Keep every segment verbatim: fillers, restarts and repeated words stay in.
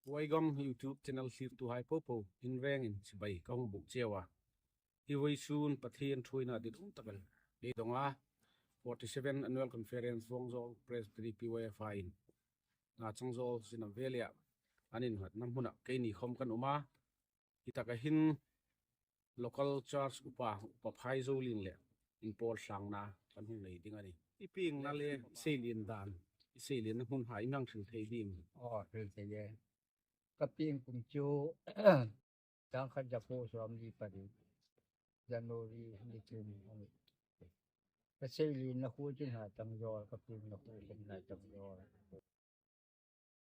Vaigam YouTube channel thlirtuhai popo, in rengin chibai ka hung buk cheu a. Hi vawisun Pathien thuoina dit um takin ei dong a. Forty-seven Annual Conference Vawngzawl Presbytery P Y F in Nachangzawl Sinam Valley-a an innghatna hmuna keini khom kan um a. Hi taka hin local church upa, Upa Phaizolien le inpawl tlangna kan hung nei ding a nih. I piengna le i seilienna dan, i seilienna hmunhai i hang hril thei dim? Aw, hril thei e. Ka pieng kum chu sangkhat zakuo sawmli pariet, January ni thum a nih. Ka seilienna khu chu Nachangzawl, ka piengna khu chu Nachangzawl.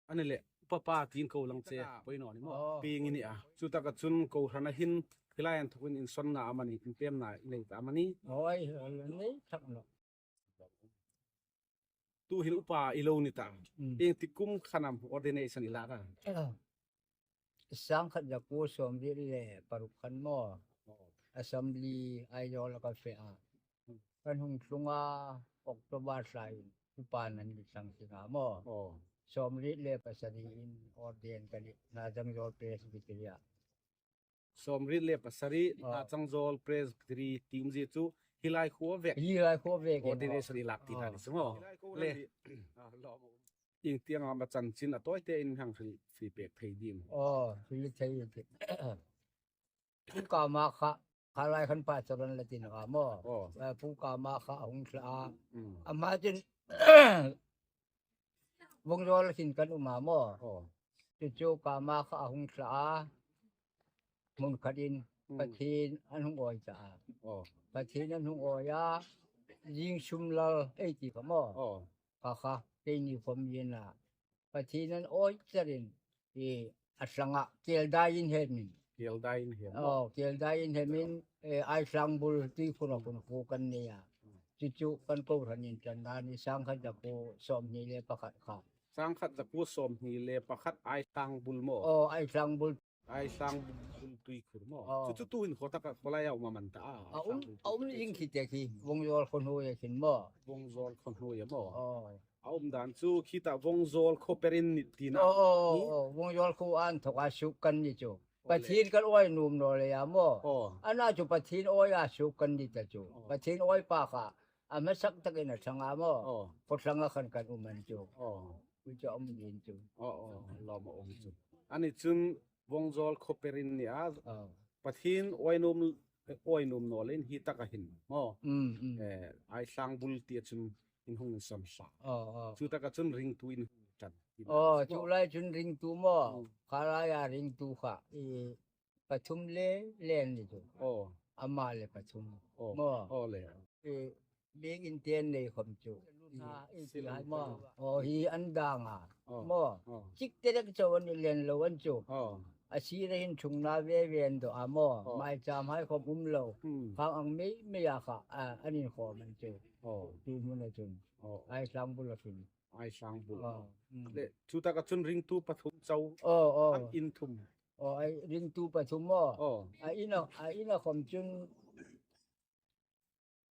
A ni leh, Upa pa tiin ko lang che, poi naw ni maw? Aw. Pieng i ni a. Chu taka chun kohrana hin, hi lai inthawkin insonna amanih, inpemna i nei ta amanih? Aw, i nei tak naw. Tuhin upa i lo ni ta. Mm. Ieng tik kum khan am ordination i lak a? Sangkhat zakuo sawmriet le paruk khan maw. Aw. Assembly Aizawl-a ka fe a. Hmm. Kan hung tlung a, October thlai upa nan mi thlang si nga maw. Aw. Sawmriet le pasari in ordain ka nih, Nachangzawl Presbytery-a. Sawmriet le pasari, aw, Nachangzawl Presbytery ti um zie chu hi lai khuo vek. Hi lai khuo vek. Ordination i lak ti, aw, kha ni chu maw. Hi lai khuo le. Ah, lo. Ieng tieng am a chanchin a tawite in hang hril, hril pek thei dim? Aw, hril thei e. Pu Kama kha, kha lai khan pastor an la ti naw a maw. Aw. Eh, Pu Kama kha a hung thla a. Mm. Ama chun Vawngzawl hin kan um a maw. Aw. Chu chu Kama kha a hung thla a. Hmun khatin, mm, Pathien an hung awi ta a. Aw. Pathien an hung awi a. Zingsumlal ei ti kha maw. Aw. Kha kha, keini khom ina. Pathien an awi charin, i, a tlanga, Keldai in hemin. Keldai in hem. Aw, Keldai in hemin, eh, Aitlangbul Tuikhur-a hun khuo kan nei a. Chu chu kan kohran inṭanna ni, sangkhat zakuo sawmhni le pakhat kha. Sangkhat zakuo sawmhni le pakhat Aitlangbul maw? Aw, Aitlangbul. Aitlangbul Tuikhur maw? Aw. Chu chu tuhin khaw taka khaw laia um am an ta a? A um, Aitlangbul a um Tuikhur. Ieng khi te khi, Vawngzawl khaw hnuoia khin maw. Vawngzawl khaw hnuoia maw? Aw. A um dan chu khi ta Vawngzawl khaw perin ni tina. Aw, aw, ni? Aw, Vawngzawl khuo inthawka suok kan ni chu. Aw le. Pathien kan awi nuom naw leia maw. Aw. Ana chu Pathien awia suok kan ni ta chu. Aw. Pathien awi pa kha a hmasak takin a thlang a maw. Aw. Khaw thlanga khan kan um an chu. Aw. Chu chu a um ding chu. Aw, aw, lawm a um chu. Ani chun Vawngzawl khaw perin ni a. Aw. Pathien awi nuom, awi nuom naw leiin hi taka hin maw. Mm, mm. Eh, Aitlangbul tia chun in hung insawn hlak. Aw, aw. Chu taka chun ringtu in hung ṭan. Aw, chu lai chun ringtu maw. Mm. Kha laia ringtu kha, i, pathum le, le ni chu. Aw. Ama le pathum. Aw. Maw. Aw le. I, biek in tieng nei khom chu. Mm. I, si ti lo hai maw. Aw, hi an dang a. Aw. Maw. Aw. Chik te rek chau an i len lo an chu. Aw. A sira hin thungna ve ve an dawh a maw. Aw. Maicham hai khom um lo. Hmm. Khang ang mei mei a kha, a, an inkhawm an chu. Aw. Chu hmuna chun. Aw. Aitlangbul a chun. Aitlangbul. Aw. Hmm. Le, chu taka chun ringtu pathum chau. Aw, aw. An in thum. Aw, ai ringtu pathum maw. Aw. A ina, a ina khom chun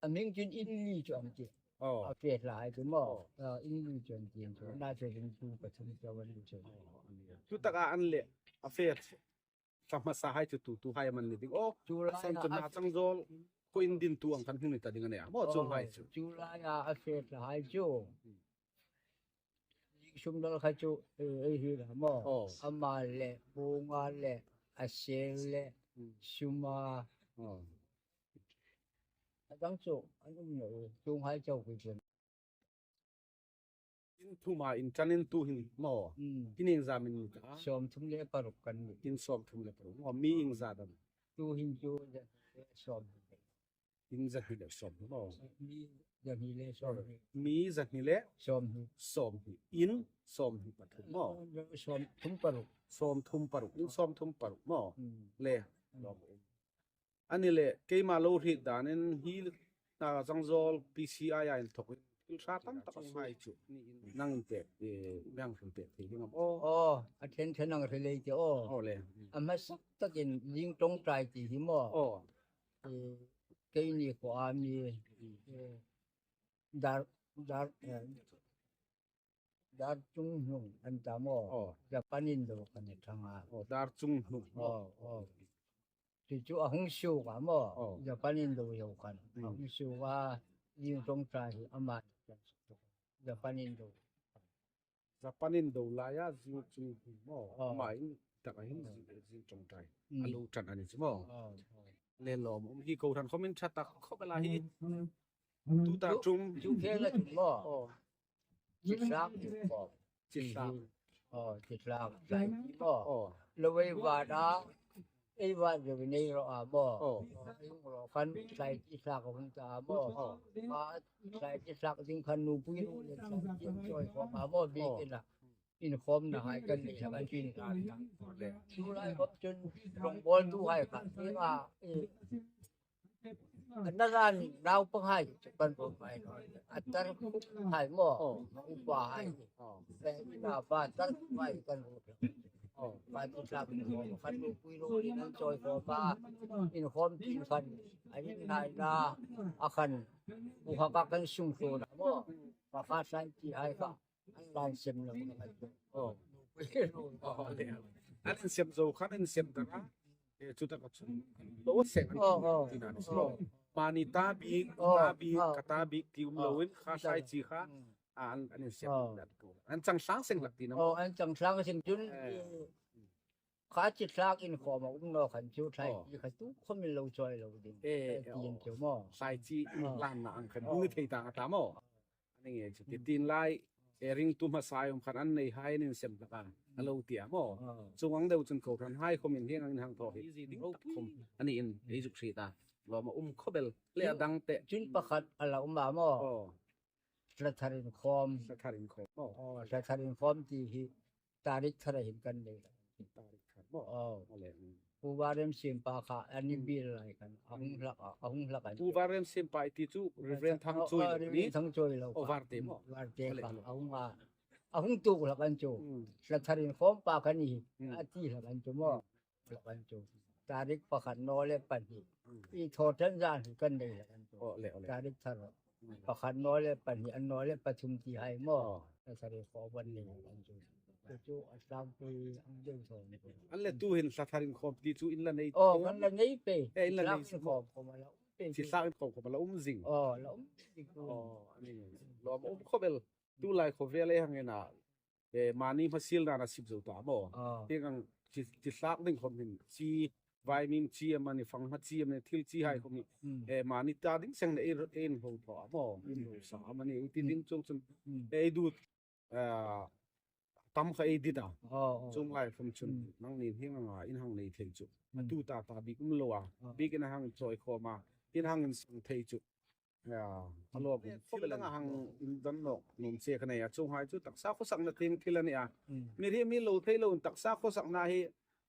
A hming chun in li chu an ti. Aw. A fe hlahai chu maw. Aw. A, in li chu an ti chu. Na chu ringtu pathum chau an ni chu. Aw, a ni a. Chu taka an le, a fe thla hmasa hai chu tu, tuhai am an ni ding? Aw, chu lai san chu a Nachangzawl khuo indintu ang khan hung ni ta ding a nih a. Maw, chuonghai chu. Aw, chu laia a fe hlahai chu. Hmm. Zingsumlal kha chu, eh, ei hi la maw. Aw. Ama le, Bunga le, Asel le, hmm, Suma. Aw. A dang chu, an um naw, chuonghai chau khi chen. In thuma, in ṭan in tuhin maw. Hmm. In iengzat am in ni ta? Sawmthum le paruk kan ni. In sawmthum le paruk. Maw, mi iengzat am? Tuhin chu, sawm. In zahni le sawmhni maw. Mi zahni le sawmhni. Mi zahni le? Sawmhni. Sawmhni. In sawmhni pathum maw. Sawmthum paruk. Sawmthum paruk. In sawmthum paruk maw. Hmm. Le. Hmm. A ni le, keima lo hriet danin hi Nachangzawl P C I-a inthawkin thil ṭha tam tak a hai chu. Nang in pek, eh, mi hang hril pek thei ding am? Aw. Aw, a ṭhen ṭhen nang hril ei tih aw. Aw le. A hmasa takin zing ṭawngṭai ti hi maw. Aw. Eh, keini khuoa mi, eh, dar, dar, eh, Dar chung hnung an ta maw. Oh. Japan in lo kan thang a. Oh, dar chung hnung. Oh, oh. Chu chu a hung suok a maw. Oh. Japan in lo yo kan. Hmm. A hung suok a, zing ṭawngṭai hi ama. Japan in lo. Japan in lo laia zing chung hnung maw. Oh. Ama in tak a hin zing, zing ṭawngṭai. Hmm. A lo ṭan a ni chu maw. Oh, oh. Le lawm um hi kohran khawm in ṭha tak khawp el a hi. Hmm. Tuta chu, ṭum. Chu khela chu maw. Oh. Chi tlak. Chi tlak. Oh, chi tlak. Tlai chi maw. Oh. Lo ei va da. Ei va da nei ro a maw. Oh. Ei ro kan tlai chi tlak hung ta maw. Oh. A tlai chi tlak ding khan nupui nu le tlai chi choi ko a maw bi kina. Inkhawmna hai kan nei hlak a chun. Chu lai khawm chun rongbawltu hai kha. Ei a, eh, An na ran naupang hai chu kan ro mai lo. A tar hai maw. Oh. Upa hai. Oh. Pe na pa tar hai kan ro. Oh. Pa tu sa kan ro. Kan ro pui ro ni nan choi ko pa. Inkhawm ti kan. An in nai na. A kan. U ha ka kan sung so na maw. Pa ka sai ti hai ka. An lan sem lo. Oh. Oh, le. An in sem zo khan in sem ta. Eh, chu taka chu. Lo seng. Oh, oh. Tina ni. Oh. Mani ta bik, oh, ta bik, oh, ka ta bik ti um lo in kha sai chi kha. Mm. An, an in sem. Oh. An chang sang seng lak tina. Oh, an chang sang seng chun. Eh. Kha chi tlak inkhawm a um naw khan chu tlai chi kha tu khawm in lo choi lo ding. Eh, tlai chi in chu maw. Tlai chi in lan na ang khan hung thei ta ta maw. Ani nge chu ti tin lai, e ring tu hmasa um khan an nei hai nin sem taka. A lo ti a maw. Chung ang deu chun kohran hai khawm in hieng ang in hang thaw hi. Easy ding tak khawm. Ani in, ei zuk hriet a. Lawm a um khawp el. Le a dang te. Chun pakhat a la um a maw. Oh. Hla thar inkhawm. Hla thar inkhawm. Oh. Oh, hla thar inkhawm ti hi tarik thar a hin kan nei. Tarik thar maw. Oh. A le. Pu Varemsiem pa kha, an ni bil lai khan, a hung hlak, a hung hlak an. Pu Varemsiem pa i ti chu Reverend Thangchoi lo ni? Reverend Thangchoi lo. Oh, Varte maw. Varte kha, a hung a, a hung tuk hlak an chu. Hla thar inkhawm pa kha ni, a ti hlak an chu maw. Hlak an chu. Tarik pakhat naw le pahni. I thaw tan zan hi kan nei hlak an chu. Oh, le, oh, le. Tarik thar. Pakhat naw le pahni, an naw le pathum ti hai maw. Oh. Hla thar inkhawm an nei an chu. Chu chu a tlangpui ang deu thaw ni. An le tu hin hla thar inkhawm ti chu in la nei. Oh, kan la nei pei. Eh, in la nei. Tlak inkhawm khawm a la um pei. Chi tlak inkhawm khawm a la um zing. Oh, la um zing. Oh, ani. Lawm um khawp el. Tu lai khawvel ei hang en a. Eh, mani hmasilna na sip zo ta maw. Ah. Hieng ang chi, chi tlak ding khawm hin chi vaimim chi amani, fanghma chi amani, thil chi hai khawm hi. Mm. Eh, mani ta ding seng le ei, ei inho thaw a maw. Mm. Inho sa amani, ei ti ding chung chun. Mm. Ei du, ah, tam kha ei dit a. Oh, oh. Chung lai khawm chun. Mm. Nangnin hieng anga in hang nei thei chu. Mm. A tu ta ta bik um lo a. Ah. Bik in a hang choi khawm a. In hang insang thei chu. Ya, a lawm um khawp el a. Thil dang a hang indon nawk nuom che ka nei a, chuonghai chu taksa khawsakna tieng thil a ni a. Mm. Mi hi mi lo thei lo in taksa khawsakna hi,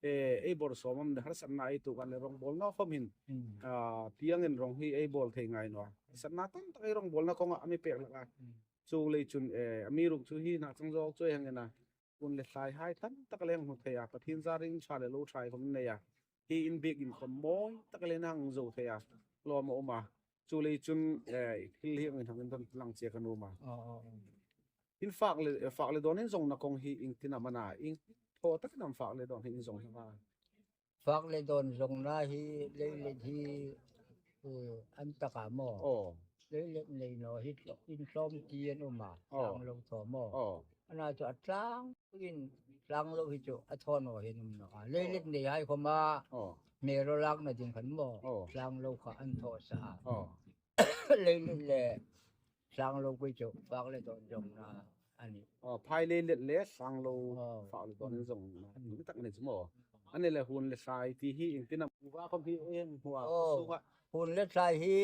eh, ei bor sawm am le harsatna ei tuok a le rongbawlna khawm hin, mm, ah, tieng in rong hi ei bawl thei ngai naw a. Harsatna tam tak ei rongbawlna kawnga a mi pek hlak a. Mm. Chuleiin chun, eh, amiruokchu hi na chang zawk chu ei hang en a. Hun le thlai hai tam tak le hang hmu thei a, Pathien zarin ṭha le lo ṭha khawm nei a. Hi in biekin khawm mawi tak le hang zo thei a. Lawm a um a. Chuleiin chun, eh, thil hi hang indon lang che ka nuom a. Oh, oh, oh. In fak le, eh, fak le dawn in zawngna kawng hi iengtin am a na, ieng thaw takin am fak le dawn hi in zawng hlak a. Fak le dawn zawngna hi leilet hi, eh, an tak a maw. Oh. Leilet nei naw hi tl-, in tlawm ti an um a, oh, tlang lo thaw maw. Oh. Ana chu a tlang in tlang lo hi chu a thaw naw hi an um naw a. Leilet, oh, nei hai khawma, oh, hmel raw lakna ding khan maw. Oh. Tlang lo kha an thaw sa a. Oh. Leilet le tlang lo kha chu fak le dawn zawngna a nih. Oh, phai leilet le tlang lo, oh, fak le dawn zawngna. Mm. Ni tak ni chu maw. Ani le hun le thlai ti hi iengtin am uva khawm hi ei hmu a. Oh, sunga. Hun le thlai hi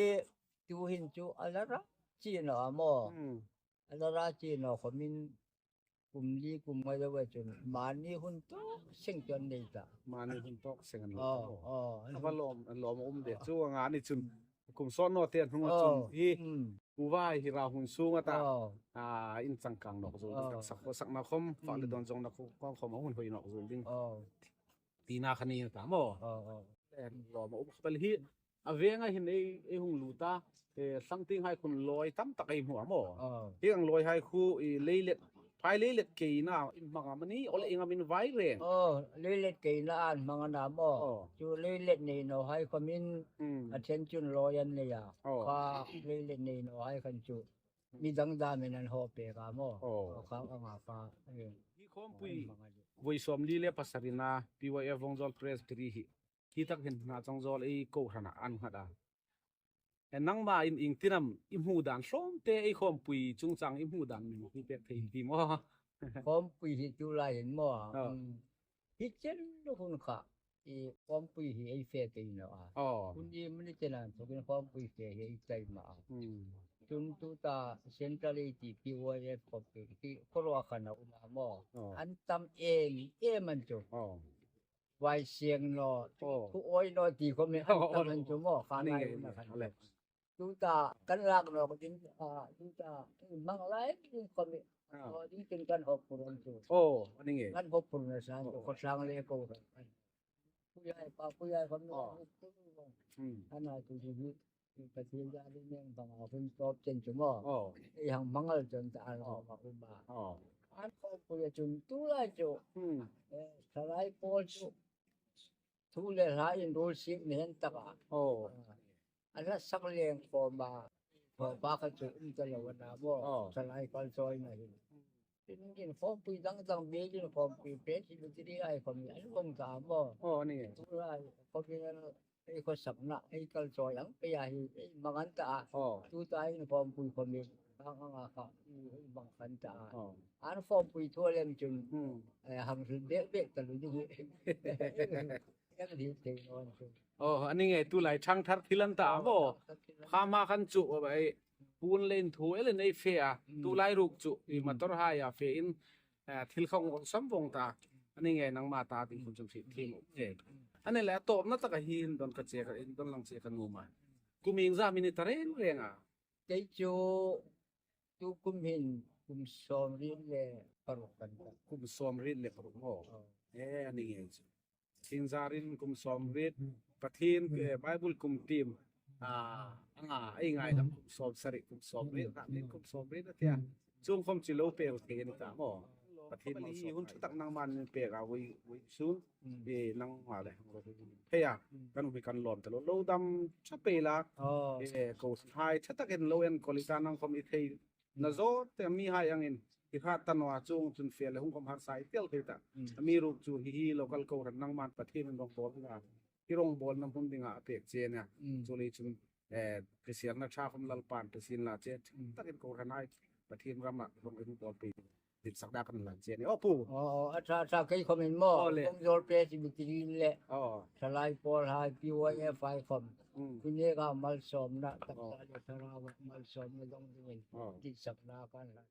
tuhin chu a la ra chi naw a maw. Mm. A la ra chi naw khawmin kum li kum nga deu a chun mani hun tawk seng chu an nei ta. Mani hun tawk seng an nei ta. Oh, oh. A va lawm, a lawm a um de. Oh. Chuonga ni chun, mm, kum sawt naw te hnunga chun, oh, hi, mm, uva hi ra hun sunga ta. Oh. Ah, in changkang nawk zo ding, oh, taksa khawsakna khawm, fak le, mm, dawn zawngna khawm, khawm a hun hoi nawk zo ding. Oh. Tina kha ni ta maw. Oh, oh. Eh, lawm a um khawp el hi, a venga hin ei, ei hung lut a, eh, tlangtieng hai khun lawi tam tak ei hmu a maw. Oh. Hieng ang lawi hai khu, i leilet, Phai leilet keina in hmang am a ni, aw le ieng am in vai reng? Aw, leilet keina an hmang a na maw. Aw. Chu leilet nei nawhai khomin, hmm, a ṭhen chun lawi an nei a. Aw. Kha leilet nei nawhai khan chu mi dang damin an hawp pek a maw. Aw. Aw, kha anga kha. Eh. Hi khawmpui an hmang a ni. Voi sawmli le pasarina P Y F Vawngzawl Presbytery hi. Hi tak hin na chang zawl ei kohrana an nghat a. E, nangma in ieng tin am i hmu dan hlawm te, ei khawmpui chungchang i hmu dan min hmu pek thei ti maw? Khawmpui hi tu lai hin maw? Aw. Um, hi chen hun kha i khawmpui hi ei fe thei naw a. Aw. Hun i mani chen an thokin khawmpui fe hi ei taima a. Hmm. Chun tuta Central Eighty P Y F khawmpui hi khuo ruok khan a um a maw. Aw. An tam em em an chu. Aw. Vai sieng naw, aw, thu awi naw ti khomin an tam an chu maw, kha ngai na khan. Aw, ni nge, aw le. Tuta kan lak naw ding, a, tuta hmang lai ding khomin. Aw. Aw, ding tin kan hawp phur an chu. Aw, ni nge. Kan hawp phur na san chu, aw, khawtlang le kohran. Pu Yai pa, Pu Yai khomin. Aw. Hmm. Ana chu chu. Pathian zarin neng banga hun tawp chen chu maw. Aw. Ei hang hmangal chun ta an, aw, hawm a um a. Aw. An khawmpui a chun tu lai chu. Hmm. Eh, Thalai Pawl chu. Thu le hla inruol sik ni hen tak a. Aw. Ah. A hla sak leng khawm a. Khawm pa kha chu um ta lo a na maw. Aw. Thalai Pawl chawina hin. Tin, tin khawmpui dang dang biekin khawmpui Presbytery ai khawm an um ta maw. Aw, ni. Tu lai khawm an ei khawsakna, ei kal chawi ang pei a hi, ei hmang an ta a. Aw. Tuta in khawmpui khawm an, ang anga kha, ei hmang an ta a. Aw. An khawmpui thu lem chun, hmm, eh, hang hril bek bek ta lo ding hi. Em hi thei naw an chu. Aw, a ni nge, tu lai thangthar thil an ta a maw. Aw, thangthar thil an ta. Kha hma khan chu, aw, ei, puon le in thu el in ei fe a. Hmm. Tu lai ruok chu, i, hmm, motor hai a fe in, eh, thil khawng awlsam vong ta. A ni nge nangma ta ding khun chun hriet thiem. Eh. A ni le a tawpna taka hi indon ka che ka, indon lang che ka nuom a. Kum iengzam i ni ta reng reng a? Kei chu tu kum hin kum sawmriet le paruk kan ta. Kum sawmriet le paruk maw. Oh. Eh, a ni nge chu. Thingzarin kum sawmriet, Pathien, eh, Bible kum tiem, ah, anga, ei ngai lam kum sawmsari, kum sawmriet, kum sawmriet a tia. Chuong khom chu lo pe thei a ni ta maw. Pathien mal sawm. Hun ṭha tak nangman mi pek a, voi, voi sun. Mm. Eh, nangma le. Hei a, mm, kan hui kan lawm ta lo. Lo dam ṭha pei la. Oh. Eh, kohranhai ṭha takin lo enkawl i ta, nang khom i thei na zawt te mihai angin i hrat ta naw a, chuong chun fe le hung khom harsa i tel thei ta. Mm. Amiruokchu hi hi local kohran nangman Pathienin rongbawl dinga, i rongbawlna hmun dinga a pek che a nih. Mm. Chuleiin chun, eh, hrisêlna ṭha khom Lalpan hre sien la che. Mm. Takin kohranhai Pathien rama rong i hung bawlpui ditsakna kan la che a nih. Aw pu. Aw, aw, a ṭha, a ṭha, kei khomin maw. Aw le. Vawngzawl Presbytery le. Aw. Thalai Pawlhai P Y F hai khom. Mm. Tuta malsawmna tak, aw, le Thlarau malsawmna dong dingin, aw, ditsakna kan la.